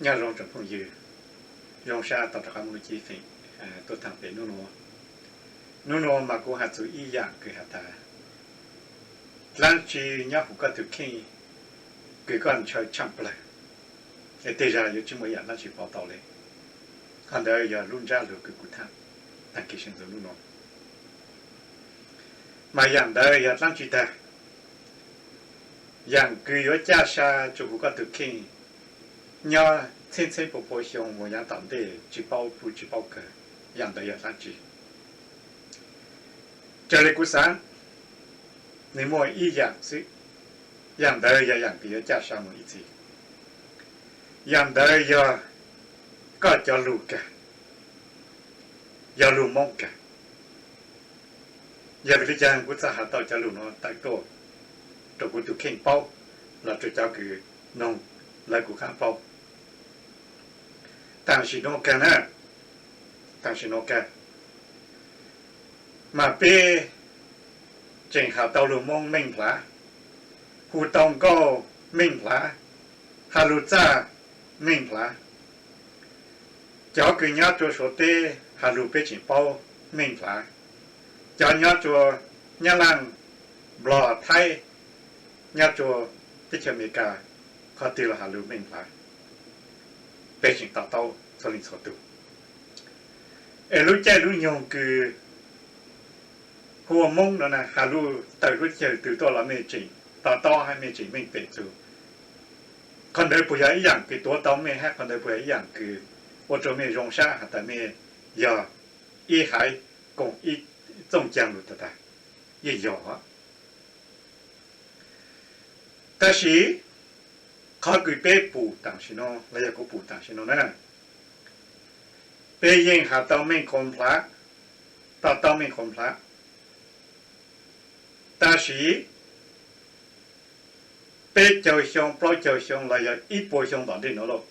Nyob zoo tsoom phooj ywg, zoo sab tau rov qab muaj lub cib fim tuaj thaam pem nub nua. Nub nua mas kuv has txug ib yaam kws has tas dlaab tsi nyob huv koj tug kheej kws koj ntshaw tshaaj plawg, es tej zag yuav tsi muaj yaam dlaab tsi pauv tau le. Qhov ntawd yog lub ntsab lug kws kuv thaam taag kis sij ntua nub nua. Mas yaam ntawd yog dlaab tsi tag? Yaam kws yuav caj sa rua huv koj tug kheej nyob txheeb txheeb pua pua xyoo moog yaav tom ntej tsi paub pub tsi paub kawg, yaam ntawd yog dlaab tsi? Raws le kuv xaav, nwg muaj ib yaam xwb, yaam ntawd yog yaam kws yuav caj sa moog ib txhis. Yaam ntawd yog koj cov lug kag, yog lug Moob kag. Yog vim le caag kuv txhaj has tau cov lug nuav tawm tuaj rua kuv tug kheej paub, los rua cov kws noog lawv kuv qaab paub? Tam sim nuav kag na, tam sim nuav kag, mas peb tseem has tau lug Moob meej nplhav, hu tau nkauj meej nplhav, has lug txaj meej nplhav. Cov kws nyob rua Suav teb has lug peb tseem paub meej nplhav. Cov nyob rua Nyab Laaj, Nplog, Thaib, nyob rua teb chaws Amelikas, qhov twg los has lug meej nplhav, peb tseem to taub txhua leej txhua tug. Es lub caij lub nyoog kws hu ua Moob no na, has lug tawm lub teb chaws twg tuaj los mej tseem to taub hab mej tseem meej pem txug. Qhov ntawd puas yog ib yaam kws tuav tau mej hab qhov ntawd puas yog ib yaam kws ua rua mej zoo sab has tas mej yog ib haiv koom ib txooj caag lug tag tag? Yeej yog. Tab sis qhov kws peb pum tam sim no los yog kuv pum tam sim no na, peb yeej has tau meej qhuav nplhav, to taub meej qhuav nplhav. Tab sis peb caug xyoo, plaub caug xyoo los yog ib puas xyoo tom ntej nuav lauj,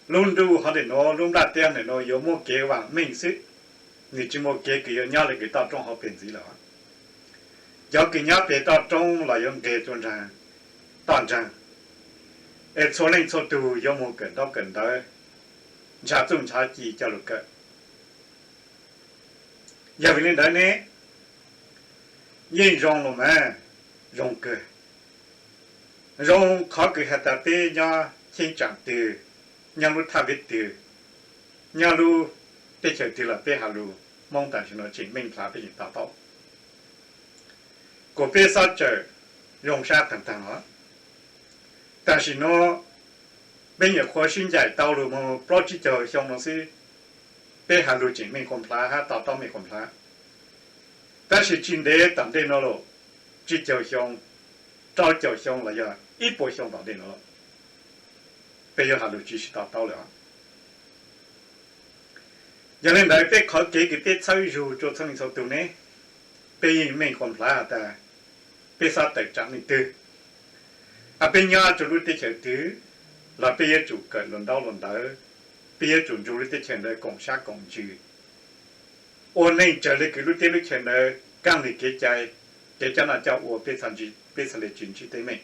lub ntuj hov ntawm nuav, lub nplaj teb ntawm nuav yuav muaj kev vaam meej xwb, nwg tsi muaj kev kws yuav nyob le kws toj roob hauv peg ntxiv lawm. Cov kws nyob peg toj roob los yuav nqeg rua nraag toj nraag, es txhua leej txhua tug yuav moog kawm ntaub kawm ntawv, nrhav txuj nrhav ci coj lug kawm. Yog vim le ntawd ne, yeej zoo los mas, zoo kawg. Zoo qhov kws has tas peb nyob cheeb tsam twg, nyob lub thaj vib twg, nyob lub teb chaws twg los peb has lug Moob tam sim nuav tseem meej nplhav, peb tseem to taub, kuas peb xob tsawm zoo sab taag taag os. Tam sim nuav peb nyuam qhuav sib ncaim tau lug moog plaub tsib caug xyoo nuav xwb, peb has lug tseem meej qhuav nplhav hab to taub meej qhuav nplhav. Tab sis tsi ntev tom ntej nuav lawm, tsib caug xyoo, rau caug xyoo los yog ib puas xyoo tom ntej nuav lawm, peb yuav has lug tsi sib to taub lawm. Yog le ntawd peb qhov kev kws peb txhawb zug rua txhua leej txhua tug ne, peb yeej meej qhuav nplhav has tas peb xob tawm tsam leej twg. Peb nyob rua lub teb chaws twg los peb yuav tsum kawm lug ntaub lug ntawv, peb yuav tsum nrug lub teb chaws ntawd koom sab koom ntsws, ua neej raws le kws lub teb lub chaws ntawd kaab lig kev cai, kev coj noj coj ua, peb txhaj le tsi ntsib teeb meem.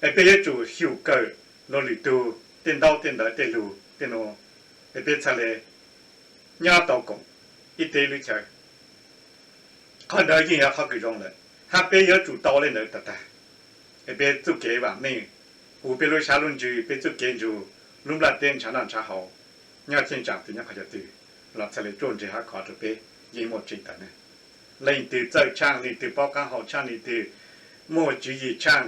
Es peb yuav tsum xyum kawm luag lwm tug tej ntaub tej ntawv tej lug tej nuav, es peb txhaj le nyob tau koom ib teb lub chaw. Qhov ntawd yeej yog qhov kws zoo lawm, hab peb yuav tsum tau le ntawd tag tag. Es peb txuj kev vaam meej huv peb lub sab lub ntsws, peb txuj kev nrug lub nplaj teb nrhav noj nrhav haus, nyob cheeb tsam twg nyob qhov chaw twg los txhaj le ruaj ntseg hab khov rua peb yeej muaj tseeb tag ne. Leej twg txawj tshaaj, leej twg paub qaab hau tshaaj, leej twg muaj tswv yim tshaaj,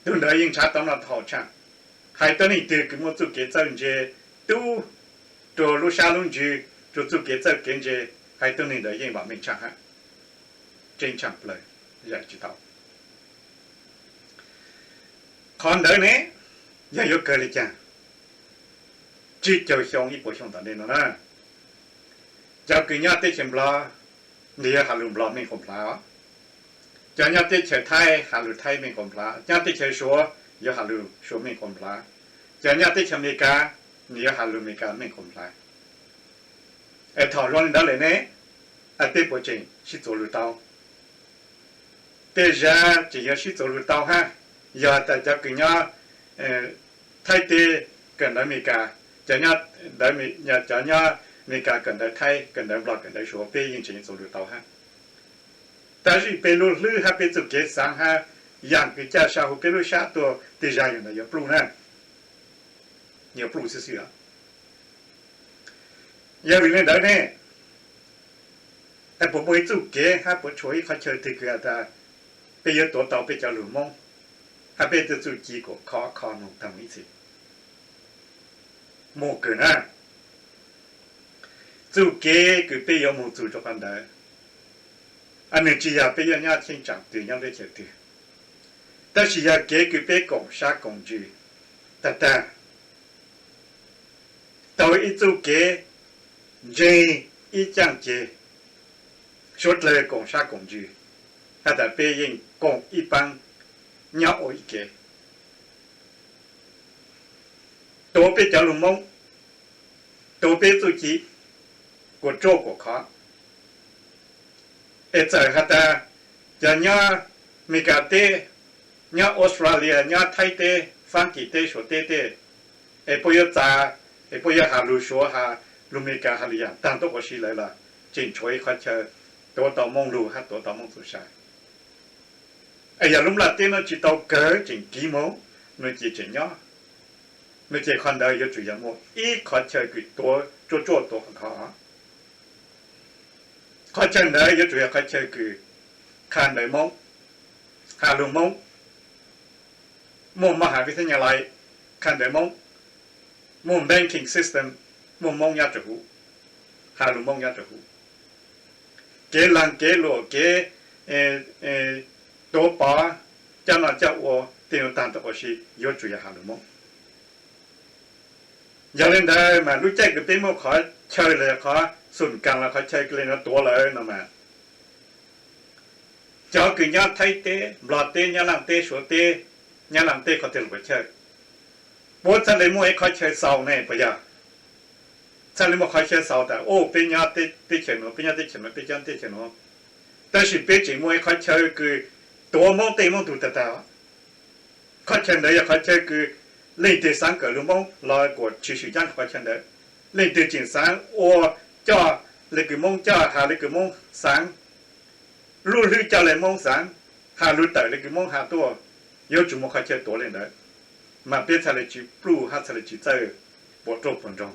tug ntawd yeej nrhav tau noj tau haus tshaaj. Hais tuab neeg twg kws muaj txuj kev txawj ntse tub rua lub sab lub ntsws, rua txuj kev txawj kev ntse, hais tuab neeg ntawd yeej vaam meej tshaaj hab, tseeb tshaaj plawg, yaim tsi tau. Qhov ntawd ne, yog yuav kawg le caag? Tsib caug xyoo ib puas xyoo tom ntej nuav na, cov kws nyob teb chaws Nplog, nwg yuav has lug Nplog meej qhuav nplhav os. Cov nyob teb chaws Thaib has lug Thaib meej qhuav nplhav, nyob teb chaws Suav yuav has lug Suav meej qhuav nplhav, cov nyob teb chaws Amelikas, nwg yuav has lug Amelikas meej qhuav nplhav. Es thaum zoo le ntawd lawm ne, peb puas tseem sib txuas lug tau? Tej zag tseem yuav sib txuas lug tau hab. Yog tas cov kws nyob Thaib teb kawm ntawv Amelikas, cov nyob, cov nyob Amelikas kawm ntawv Thaib, kawm ntawv Nplog, kawm ntawv Suav, peb yeej tseem txuas lug tau hab. Tab sis peb lub hlwb hab peb txuj kev xaav hab yaam kws ca sa huv peb lub sab tuaj tej zag yog ntawd yuav pluj na, yuav pluj xwb xwb os. Yog vim le ntawd ne, puas muaj ib txuj kev hab puas tshuav ib qhov chaw twg kws has tas peb yuav tuav tau peb cov lug Moob hab peb tej txuj ci kuas kho kho noog taag ib txhis? Muaj kawg na. Txuj kev kws peb yuav moog txug rua qhov ntawd, nwg tsi yog peb yuav nyob cheeb tsam twg nyob teb chaws twg, tab sis yog kev kws peb koom sab koom ntsws tag tag, taug ib txuj kev ntseeg ib caaj ceg, suav dlawg koom sab koom ntsws, has tas peb yeej koom ib paab nyob ua ib ke, tuav peb cov lug Moob, tuav peb txuj ci kuas ruaj kuas khov. Es txawm has tas cov nyob Amelikas teb, nyob Australia, nyob Thaib teb, Faab Kis teb, Suav teb tej, es puab yuav txav, es puab yuav has lug Suav, has lug Amelikas, has lug yaam taag tuab ua si lawm los tseem tshuav ib qhov chaw tuav tau Moob lug hab tuav tau Moob txuj sa. Es yog lub nplaj teb nuav tsi tau kawg tseem kiv moog, nua ces tseem nyob, nua ces qhov ntawd yuav tsum yog muaj ib qhov chaw kws tuav ruaj ruaj tuav khov khov. Qhov chaw ntawd yuav tsum yog qhov chaw kws qha ntawv Moob, has lug Moob, muaj maj has vij thab nyas lais, qha ntawv Moob, muaj banking system, muaj Moob nyob rua huv, has lug Moob nyob rua huv. Kev laag kev luam, kev tuav pov, coj noj coj ua, tej nuav taag tuab ua si yuav tsum yog has lug Moob. Yog le ntawd mas lub caij kws peb muaj qhov chaw los yog qhov xum kas los qhov chaw kws le nuav tuav lawm no mas, cov kws nyob Thaib teb, Nplog teb, Nyab Laaj teb, Suav teb, Nyab Laaj teb qhov twg los puas chawj, puab txhaj le muaj ib qhov chaw xaus ne puas yog? Txhaj le muaj qhov chaw xaus tas, o, peb nyob teb chaws nuav, peb nyob teb chaws nuav, peb nyob teb chaws nuav. Tab sis peb tseem muaj ib qhov chaw kws tuav Moob tej Moob tug tag tag. Qhov chaw ntawd yog qhov chaw kws leej twg xaav kawm lug Moob los kuas tshwm sim nyob qhov chaw ntawd. Leej twg tseem xaav ua, coj le kws Moob coj, has le kws Moob xaav, lub hlwb coj le Moob xaav, has lug tawm le kws Moob has tuaj, yuav tsum muaj qhov chaw tuav le ntawd, mas peb txhaj le tsi pluj hab txhaj le tsi txawj puas ruaj puas ntsoog.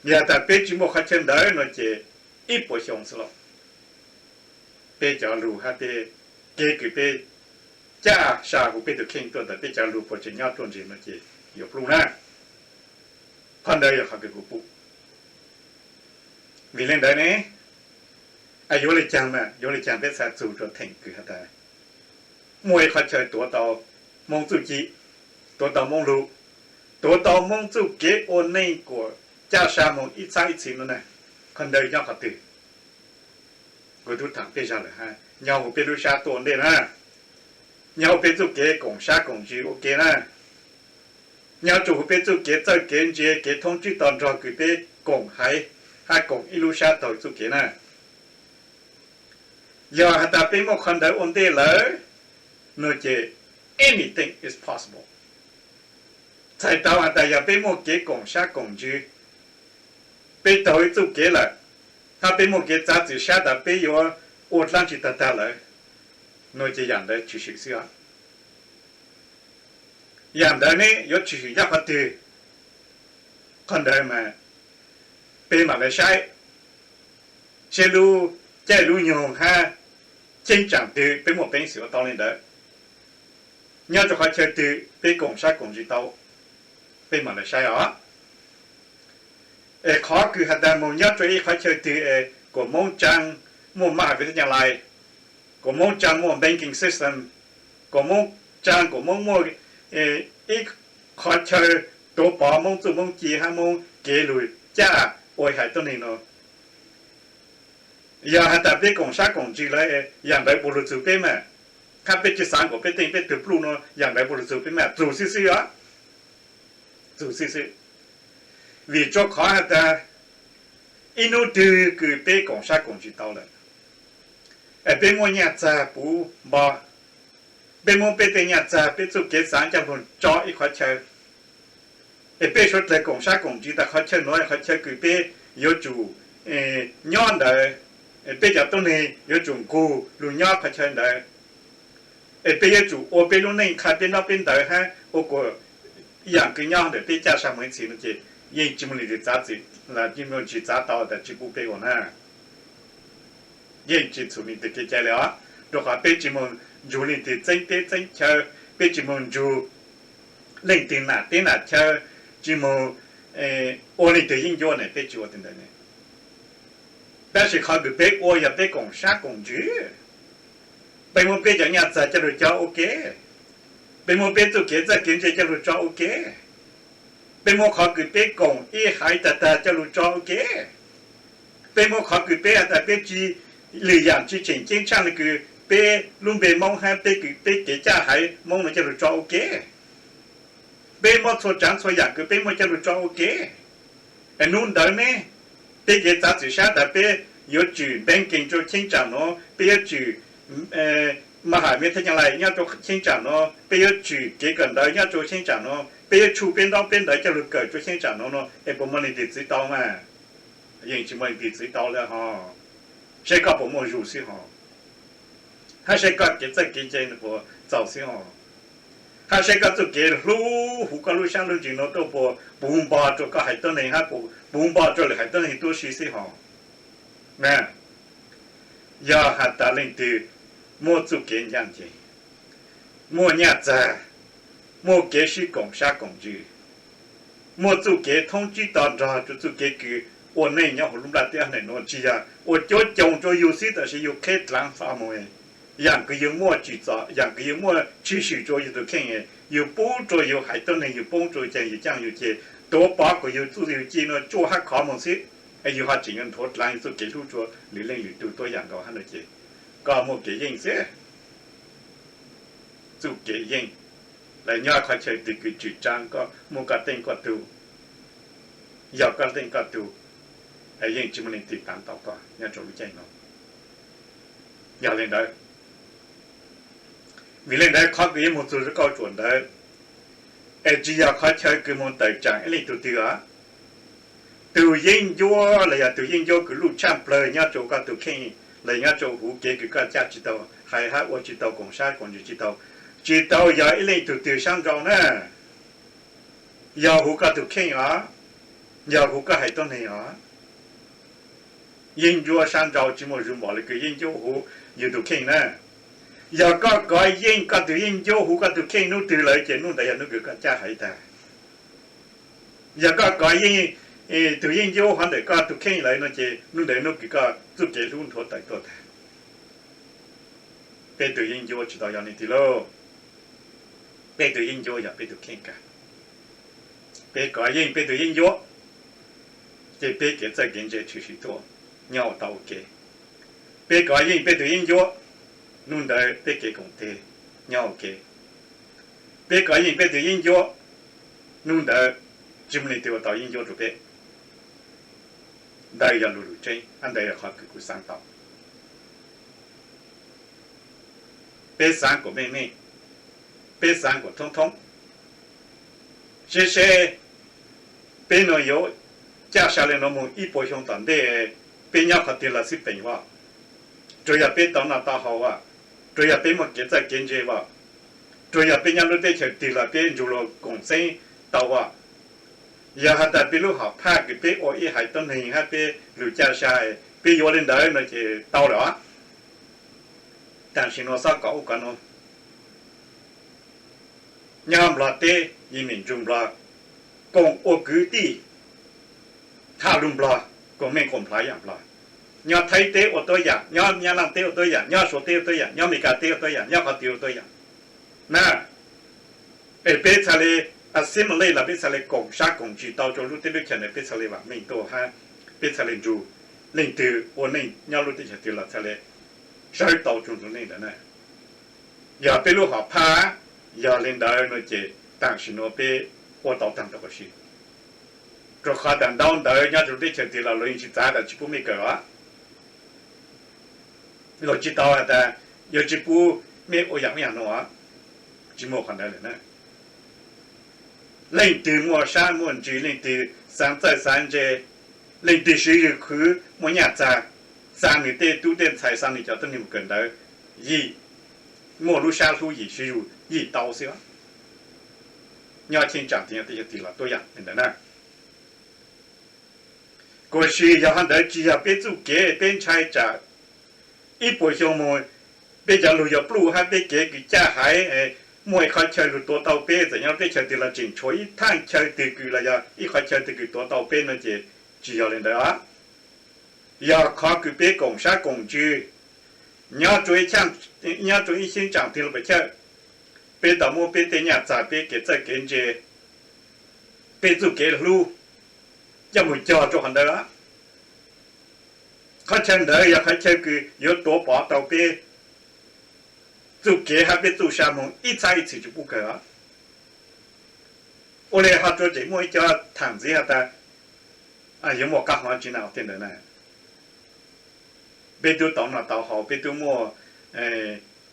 Yog tas peb tsi muaj qhov chaw ntawd no ces ib puas xyoo xwb los peb cov lug hab peb kev kws peb caj sa huv peb tug kheej tuaj tas peb cov lug puas tseem nyob ruaj ntseg no ces yuav pluj na. Qhov ntawd yog qhov kws kuv pum. Vim le ntawd ne, yuav le caag mas, yuav le caag peb txhaj txug rua theem kws has tas muaj ib qhov chaw tuav tau Moob txuj ci, tuav tau Moob lug, tuav tau Moob txuj kev ua neej kuas caj sa moog ib txhab ib txhis no na. Qhov ntawd nyob qhov twg? Kuv tub thaam peb zag lawm hab, nyob huv peb lub sab tuaj ua ntej na, nyob huv peb txuj kev koom sab koom ntsws ua ke na, nyob rua huv peb txuj kev txawj kev ntse, kev thoob tswj to nrog kws peb koom haiv hab koom ib lub sab taug txuj kev na. Yog has tas peb muaj qhov ntawd ua ntej lawm no ces anything is possible. Txhais tau has tas yog peb muaj kev koom sab koom ntsws, peb taug ib txuj kev lawm, hab peb muaj kev txav txim sab tas peb yuav ua dlaab tsi tag tag lawm no ces yaam ntawd tshwm sim xwb os. Yaam ntawd ne yuav tshwm sim nyob qhov twg? Qhov ntawd mas peb mam le saib seb lub caij lub nyoog hab cheeb tsam twg peb muaj peev xwm ua tau le ntawd. Nyob rua qhov chaw twg peb koom sab koom ntsws tau, peb mam le saib os. Es qhov kws has tas moog nyob rua ib qhov chaw twg es kuas Moob tsaa muaj maj has vij thab nyas lais, kuas Moob tsaa muaj banking system, kuas Moob tsaa kuas Moob muaj ib qhov chaw tuav pov Moob txuj Moob ci hab Moob kev lug caj ua haiv tuab neeg no, yog has tas peb koom sab koom ntsws lawm, yaam ntawd puas lug txug peb mas? Hab peb tsi xaav kuas peb teej peb tug pluj no, yaam ntawd puas lug txug peb mas? Txug xwb xwb os. Txug xwb xwb. Vim rua qhov has tas ib nub twg kws peb koom sab koom ntsws tau lawm, es peb muaj nyaj txag puv npo, Peb muab peb tej nyaj txag, peb txuj kev xaav coj lug tso ib qhov chaw, es peb suav dlawg koom sab koom ntsws tas qhov chaw nuav, qhov chaw kws peb yuav tsum nyob ntawd, peb cov tuab neeg yuav tsum nqug lug nyob qhov chaw ntawd, es peb yuav tsum ua peb lub neej qha peb ntaub peb ntawv hab ua kuas yaam kws nyob ntawm peb caj sa mus ib txhis no ces yeej tsis muaj leej twg txav txim, tsis txav tau tas tsis pub peb ua na. Yeej tsis txhum leej twg kev cai le os, rua qhov peb tsis moog nrug leej twg txeeb teb txeeb chaw, peb tsis moog nrug leej twg nam teb nam chaw, tsis moog ua leej twg yeeb ncuab ne, peb tsis ua tej ntawd ne. Tab sis qhov kws peb ua yog peb koom sab koom ntsws, peb muab peb cov nyaj txag coj lug tso ua ke, peb muab peb txuj kev txawj kev ntse coj lug tso ua ke, peb muab qhov kws peb koom ib haiv tag tag coj lug tso ua ke, peb muab qhov kws peb has tas peb tsis lwm yaam tsis tseem ceeb tshaj le kws peb lub npe Moob hab peb, peb kev caj haiv Moob no coj lug tso ua ke, peb muab txhua tsaav txhua yaam kws peb muaj coj lug tso ua ke. Es nub ntawd ne, peb kev txav txim sab tas peb yuav tsum npeeb keeg rua cheeb tsam nuav, peb yuav tsum maj ham me thaj ca lais nyob rua cheeb tsam nuav, peb yuav tsum kev kawm ntawv nyob rua cheeb tsam nuav, peb yuav tsum peb ntaub peb ntawv coj lug kawm rua cheeb tsam nuav no, es puas muaj leej twg txwv tau mas? Yeej tsis muaj leej twg txwv tau le hos. Saib koj puas muaj zug xwb hos, hab saib koj kev txawj kev ntse puas txaus xwb hos, hab saib koj txuj kev hlub huv koj lub sab lub ntsws nuav tuaj puas puv npo rua koj haiv tuab neeg hab puv npo rua lwm haiv tuab neeg tuab si xwb hos. Yog has tas leej twg muaj txuj kev ncaj ncees, muaj nyaj txag, muaj kev sib koom sab koom ntsws, muaj txuj kev thoob tsib to nrog rua txuj kev kws ua neej nyob huv lub nplaj teb nuav, tsis yog ua cuab coos rua yug xwb tab sis yug qheb dlaav faj mus, yaam kws yug muaj tsim txom, yaam kws yug muaj tshwm sim rua yug tus kheej, yug pub rua yug haiv tuab neeg, yug pub rua yug caag yug caaj yug ceg, tuav pov kuas yug txuj yug ci nuav tsuaj hab khov mus xwb, es yug ho tseem yuav nthuav dlaav yug txuj kev hlub rua lwm leej lwm tug tuab yaam nkaus hab no ces koj muaj kev yeej xwb. Txuj kev yeej, lawv nyob qhov chaw twg kws tsim tsaa koj, muaj koj teej koj tug, yog koj teej koj tug, yeej tsis muaj leej twg tav tau koj nyob rua lub caij no. Yog le ntawd, vim le ntawd qhov kws yuav moog txug rua kauj tsuam ntawd, es tsis yog qhov chaw kws moog tawm tsaam ib leej tug twg os. Tug yeeb ncuab los yog tug yeeb ncuab kws luj tshaj plawg nyob rua koj tus kheej, los nyob rua huv kev kws koj caj tsis tau, haiv hab ua tsis tau, koom sab koom ntsws tsis tau, tsis tau yog ib leej tug twg sab nrau na, yog huv koj tus kheej os, yog huv koj haiv tuab neeg os. Yeeb ncuab sab nrau tsis muaj zug npaum le kws yeeb ncuab huv yug tus kheej na. Yog koj kov yeej koj tug yeeb ncuab huv koj tus kheej nub twg lawm ces nub ntawd yog nub kws koj caj haiv tag. Yog koj kov yeej tug yeeb ncuab huv ntawm koj tus kheej lawm no ces nub ntawd nub kws koj txuj kev hlub nthuav tawm tuaj tag. Peb tug yeeb ncuab tsis tau yog leej twg lauj. Peb tug yeeb ncuab yog peb tus kheej kag. Peb kov yeej peb tug yeeb ncuab, ces peb kev txawj kev ntse tshwm sim tuaj, nyob ua tau ua ke. Peb kov yeej peb tug yeeb ncuab, nub ntawd peb kev koom teg nyob ua ke. Peb kov yeej peb tug yeeb ncuab, nub ntawd tsis muaj leej twg ua tau yeeb ncuab rua peb. Ntawd yog lug lug tseeb, ntawd yog qhov kws kuv xaav tau. Peb xaav kuas meej meej, peb xaav kuas thoob thoob, seb seb peb nuav yuav caj sa le nuav moog ib puas xyoo tom ntej, peb nyob qhov twg los xij peem as, tsuas yog peb tau noj tau haus as, tsuas yog peb muaj kev txawj kev ntse as, tsuas yog peb nyob lub teb chaws twg los peb nrug luag koom txeeb tau as. Yog has tas peb lub hom phaj kws peb ua ib haiv tuab neeg hab peb lug caj sa, peb yuav le ntawd no ces tau lawm os. Tam sim nuav xob kov ub kov nuav, nyob Nplog teb yeej meem nrug Nplog koom ua kwv tij, thaj lug Nplog koom meej koom nplhav yaam Nplog, nyob Thaib teb ua tuab yaam, nyob Nyab Laaj teb ua tuab yaam, nyob Suav teb ua tuab yaam, nyob Amelikas teb ua tuab yaam, nyob qhov twg ua tuab yaam na. Es peb txhaj le assimilate los peb txhaj le koom sab koom ntsis tau rua lub teb lub chaws ntawd, peb txhaj le vam meej tuaj hab peb txhaj le nrug leej twg ua neej nyob lub teb chaws twg los txhaj le sawv tau rua nrug neej ntawd na. Yog peb lub hom phaj yog le ntawd no ces tam sim nuav peb ua tau taag rua huv si, rua qhov tas ntau ntawd nyob rua teb chaws twg los luag yeej tsis txav tas tsis pub mej kawm os. Luag tsis tau has tas yuav tsis pub mej ua yaam ub yaam nuav. Tsis muaj qhov ntawd lawm na. Leej twg muaj sab muaj ntsws, leej twg xaav txawj xaav ntse, leej twg swv zwg khwv muaj nyaj txag, xa nws tej tub tej ntxhais, xa nws cov tuab neeg mus kawm ntawv, yim, muaj lub sab hlub yim swv yim tau xwb. Nyob cheeb tsam twg nyob teb chaws twg los tuab yam li ntawd na. Kuas sis yog qhov ntawd tsis yog peb txuj kev, peb ntshai tsam ib puas xyoo moog peb cov lug yuav pluj hab peb kev kws caj haiv, muaj ib qhov chaw lug tuav tau peb, txawm nyob teb chaws twg los tseem tshuav ib thaaj chaw twg kws los yog ib qhov chaw twg kws tuav tau peb no ces tsis yog li ntawd os. Yog qhov kws peb koom sab koom ntsws, nyob rua ib cheeb tsam twg los puas chawj, peb tau muab peb tej nyaj txag, peb kev txawj kev ntse, peb txuj kev hlub coj moog cog rua qhov ntawd. Qhov chaw ntawd yog qhov chaw kws yuav tuav pov tau peb txuj kev hab peb txuj sa moog ib txhab ib txhis tsis pub kawg os. Ua li hov rua tseem muaj ib co thaam ntxiv has tas yuav muaj qab hov tsi na tej ntawd na. Peb tub tau noj tau haus, peb tub muaj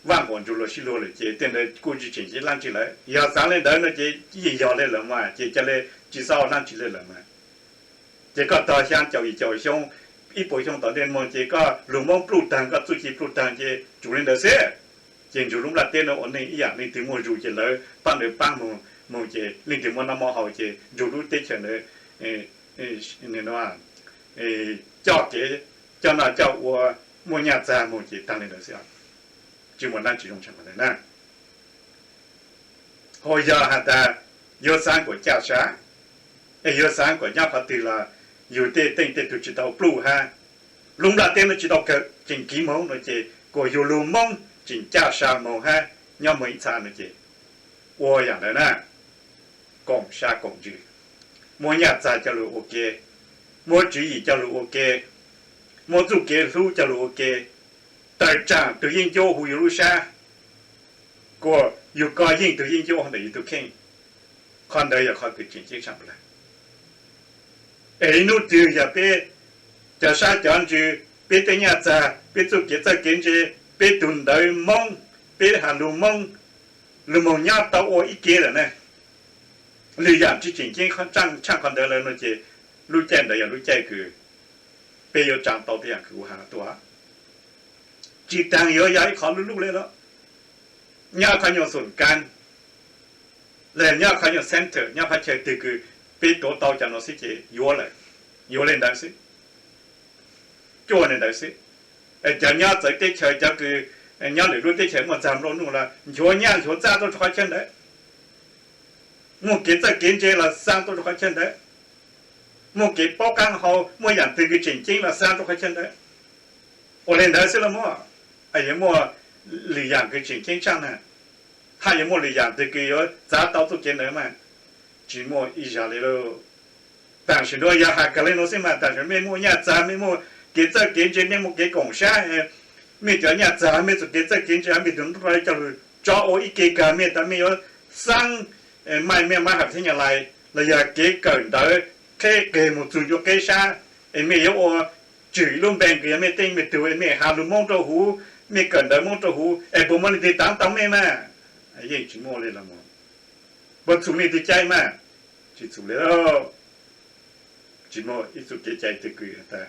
vaaj nquam ntsug luag sib luag lawm ces tej ntawd kuj tsis tseem ceeb dlaab tsi lawm. Yog xaav li ntawd no ces yeej yog li lawm mas ces ca le tsis xob dlaab tsi li lawm mas. Ces koj tog xyaa caum yim caum xyoo, ib puas xyoo tom ntej moog ces koj lug Moob pluj taag, koj txuj ci pluj taag ces tsuas li ntawd xwb. Ces ntsug lub nplaj teb no ua neej ib yaam, leej twg muaj zug ces lawv paab lawv paab moog, moog ces leej twg muaj noj muaj haus ces ntsug lub teb chaws ntawd coj kev coj noj coj ua, muaj nyaj txag moog ces taag li ntawd xwb. Tsis muaj dlaab tsi zoo tshaj qhov ntawd na. Ho yog has tas yuav xaav kuas caj sab, es yuav xaav kuas nyob qhov twg los yug tej teej tej tug tsis tau pluj hab, lub nplaj teb no tsis tau kawm tseem kiv moog no ces kuas yug lug Moob tseem caj sa moog hab nyob moog ib txha no ces ua yaam ntawd na. Koom sab koom ntsws, muab nyaj txag coj lug ua ke, muab tswv yim coj lug ua ke, muab txuj kev hlub coj lug ua ke. Tawm tsaam tug yeeb ncuab hu yug lub sab, kuas yug koj yeej tug yeeb ncuab ntawm yug tug kheej. Qhov ntawd yog qhov kws tseem ceeb tshaj plawg. Es ib hnub twg yog peb cov sab cov ntsws, peb tej nyaj txag, peb txuj kev txawj kev ntse, peb tug ntawv Moob, peb has lug Moob, lug moog nyob tau ua ib ke lawm ne, lwm yaam tsis tseem ceeb tshaj qhov ntawd lawm no ces lub caij ntawd yog lub caij kws peb yuav tsaa tau tej yaam kws kuv has no tuaj. Tsis taag yuav yog ib qhov luj luj le los, nyob qhov nyuag xoom kaab, los nyob qhov nyuag center, nyob qhov chaw twg kws peb tuav tau cov no xwb ces yuav lawm, yuav li ntawd xwb, cuaj li ntawd xwb. Cov nyob txawv teb chaws, cov kws nyob lwm lub teb chaws muaj txag nplua nuj los nchuav nyaj nchuav txag tuaj rua qhov chaw ntawd, muaj kev txawj kev ntse los xaa tuaj rua qhov chaw ntawd, muaj kev paub qaab hau, muaj yaam twg kws tseem ceeb los xaa rua qhov chaw ntawd. Ua li ntawd xwb los muaj, yuav muaj lwm yaam kws tseem ceeb tshaj na, hab yuav muaj lwm yaam twg kws yuav txav tau txuj kev ntawd mas? Tsis muaj ib zag li lauj. Tam sim nuav yog has kawg le nuav xwb mas, tam sim mej muaj nyaj txag, mej muaj kev txawj kev ntse, mej muaj kev koom sab, mej cov nyaj txag, mej txuj kev txawj kev ntse, mej tug nroj coj lug tso ua ib ke kag, mej tas mej yuav xaab maij mej maab has thib nyaj lais los yog kev kawm ntawv qheb qeg moog txug ncua qeb sab, es mej yuav ua tswm ib lub npe kws yog mej tej mej tug, es mej has lug Moob rua huv, mej kawm ntawv Moob rua huv, es puas muaj leej twg taav tau mej mas? Yeej tsis muaj li los mas. Puas txhum leej twg cai mas? Tsis txhum li. Tsis muaj ib txuj kev cai twg kws has tas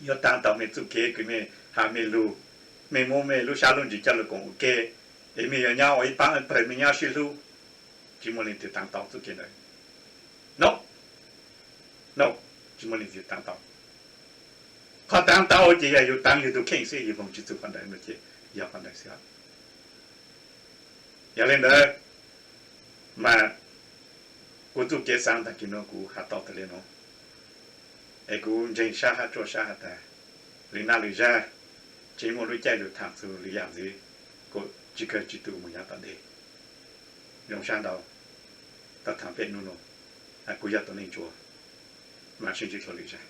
yuav taav tau mej txuj kev kws mej has mej lug, mej muab mej lub sab lub ntsws coj lug koom ua ke, es mej yuav nyob ua ib paab pawg mej nyob sib hlub. Tsis muaj leej twg taav tau txuj kev ntawd. No, no, tsis muaj leej twg taav tau. Qhov taav tau ces yog yug taav yug tug kheej xwb, yug moog tsis txug qhov ntawd no ces yog qhov ntawd xwb. Yog li ntawd mas kuv txuj kev xaav tag kis no kuv has tau tas li no, es kuv ntseeg sab hab tsuaj sab has tas lwm naj lwm zag tseem muaj lub caij lug thaam txug lwm yaam ntxiv, kuas tsis kawg tsis tu moog yav tom ntej. Zoo sab ntau, tau thaam peb nub nua, kuv yog Tuam Neej Tsua, mam sib ntsib dlua lwm zag.